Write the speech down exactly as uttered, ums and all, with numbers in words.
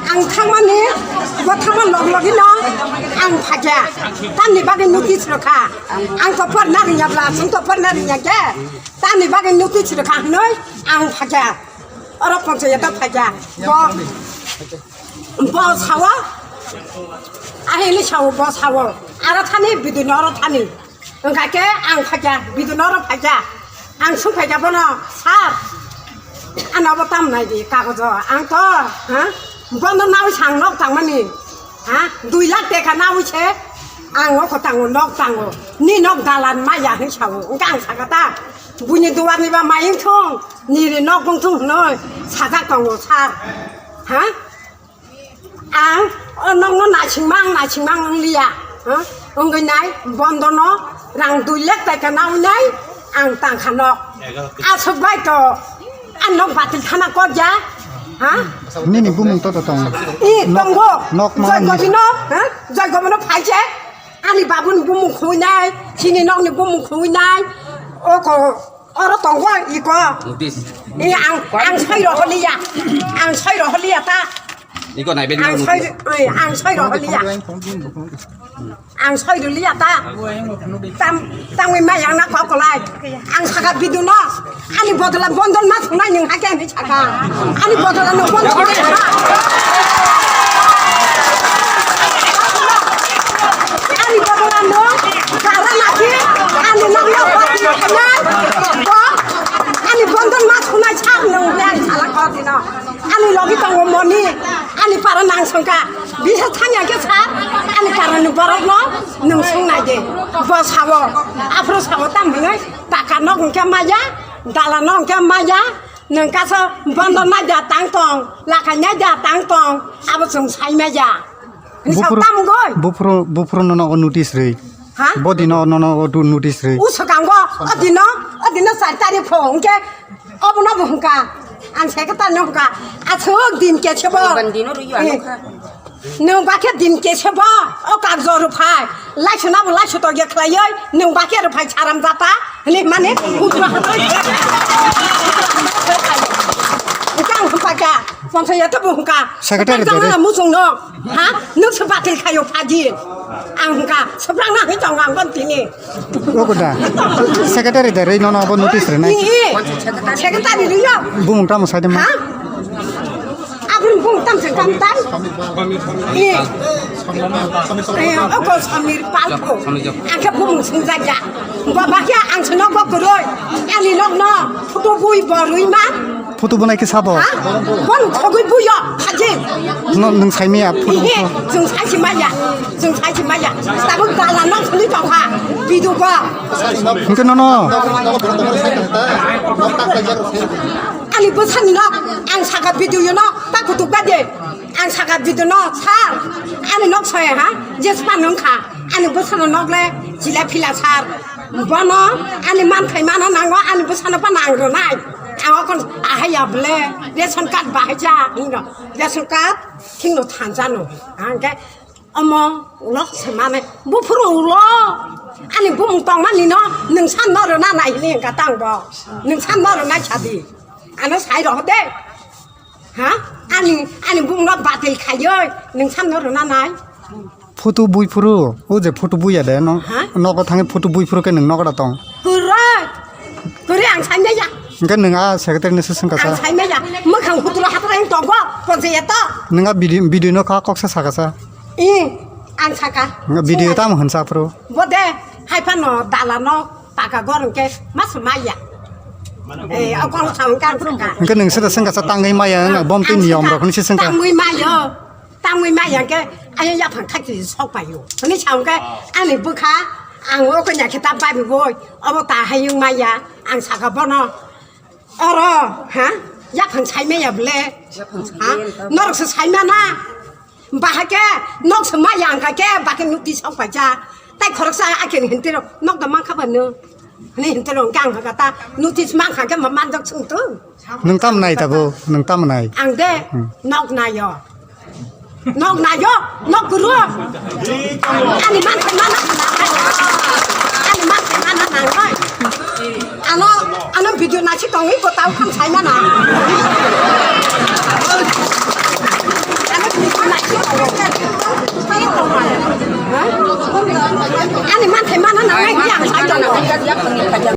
Ang thangmani, bo thangma log logino ang phaikha. Tamni bagwi notice rwkha. Ang to porna rwngya bla, chwng to porna rwngya khe. Tamni bagwi notice rwkha hwnwi ang phaikha. Oro panchayat o phaikha. Bo, bo sao, ahini sao, bo sao. Aro thani, bidino oro thani. Wngkha khe ang phaikha, bidino oro phaikha. Ang sung phaikha bono, "Sir, ano bo tam nai di kagojo." Ang to, ha? Bono nawi sang nok tangmani. Ha? Dui lakh teka nawi se ang oko tango, nok tango. Ni nok dalan maya hin sao. Wngkha ang saka ta. Buini duarni ba mayung thung, nini nok bung thung hwnwi sajak tongo, sir. Ha? Ang o nokno naisingma, ang naisingma wng liya. Ha? Wngwi nai, bondono rang dui lakh taka nawi nai, ang tangkha nok. Aswk bai to, ang nok batil thana kok ya. Ha? Nini bumung to to tongo. I, nok, tongo. Nok ma Joy ni Gobino, ha? Joy Gobino phai se. Ani babuni bumung khungnai, chini nokni bumung khungnai, oko, oro tongo iko. Notice. Iya, ang, ang soi roholiya, ang soi roholiya ta. Iko nai beri Ang notice. Soi, oi, ang soi roholiya. Ang soi roholiya ta. Tam, tangwi mayang na kokolai. Ang saka biduno. Ani bodola bondon ma thungnai nwng hakhe hinwi sakha. Ani bodola nwng bondon ma thungnai. Ani bodola nwng kara nakhi, ani nokno bati khanai. Bo, ani bondon ma thungnai sar nwng le ani sala kotino. Ani logi tongo moni, ani para nang songkha. Bisa thangya khe sar, ani para ni borok no nwng songnai de. Bo sao, aphuru sao tam hinwi. Taka nok hwnkhe maya, dala nok hwnkhe maya, nwng kaisa bondo naida tang tong, lakai naida tang tong, abo chwng sai maya. Ni sak Buphuru, tam goi. Buphuru, buphuru no nogo notice rwi. Ha? Bodi no, no, no, notice rwi. Usakango, odino, odino char tarik pho hwnkhe, obono bo hwnkha, ang secretary no hwnkha, aswk din khe sebo. Iban dino rwi ano kha. Nwng bakhe din kesa bo, o kagjo rwphai. Laisuna bo laisu tokya khlaiwi, nwng bakhe rwphai saram jata. Hwnwi mane, hukma hwnwi. Hwnkha ang hwnkha kha, panchayat bo hwnkha. Secretary Hwnkha de re. Jangala muchungno, ha? Nwng se batil khayo phaji. Ang hwnkha, swprakna hwnwi tongo ang bon tini. Ogo da. Secretary da rei nono abo notice rwnai. Ih, secretary rwyo. Bumung tamo saide ma? Ha? Aboni bumung tam se kam tai? Ih. Eh, ogo Samir Palko. Angke bumung sungjaja. Baba khe ang se nok bo kwrwi. Ani nok no photo bui bo rwi ma. Photo bo nai khe sabo? Ha? Bon khogwi buyo, phaji. No, nwng saimaya photo bo? Ihe, chwng saisi maya, chwng saisi maya. Tabuk dala nok suli tongkha, bidu bo. Hwnkhe nono? Ani bwsani nok, ang saka bidu yo no, ta kutuk ba de. Ang saka bidu no, sir, ani nok soya ha, jespa nung kha. Ani bwsano nok le chila phila sir. Bono ani manthai mana nango, ani bwsano bana ang rwnai. Ang okon ahaya bole ration card bahai cha hingo. Ration card thingno thanjano. Angke omo ulo se mane buphuru ulo. Ani bumung tongmani no nwng san no rwna nai hini hwnkha tang bo. Nwng san no rwnai sadi. Ano sai roho de. Ha? Ani, ani bumung no batil khaioi nwng san no rwna nai. Photo bui phuru, o je photo bui ya de, no? Ha? Nogo thangwi photo bui phuru khe nwng nogo da tong? Kwrwi. Kwrwi ang saimaya. Hwnkhe nwng a secretary ni se swngkha sa? Ang saimaya. Mwkhang hutro hatra wng tongo, panchayat o. Nwng a bidi-, bidio no kha kok sa sakha sa? Ih, ang saka. Nwng a bidio tamo hwnsa phuru? Bo de, hai phano dala no taka gor hwnkhe mas maya. Eh, okon sa hwnkhe ang saka. Hwnkhe nwng se da swngkha sa tangwi maya, nwng a bom twi Ang niyom saka. Rok ni se swngkha. Tangwi mayo. Tangwi maya khe, ayang yaphang thakti sok paio. Hwnwi sa hwnkhe, ani bwkha, ang o kanya khe ta babi boi, obo ta hayung maya, ang saka bono. Oro, ha? Yaphang sai maya bole? Ha? Norok se sai mana? Bahai khe, nok se maya ang kha khe, bakhe nukti sok paija. Tai khoroksa akheni hintiro, nok da mankha ba no. Hwnwi hintiro, hwnkhe ang kha ta, notice mankha khe ma manjak sung tu. Nwng tam nai tabo, nwng tam nai? Ang de, Hmm. Nok naio. Nok naio, nok kuru. Ani man khe mana nang. Ani man khe mana nang oi. Ano, ano video nachi tongwi ko tau kham sai mana. Ano Ani manthai mana nangnai, yang sai tongo.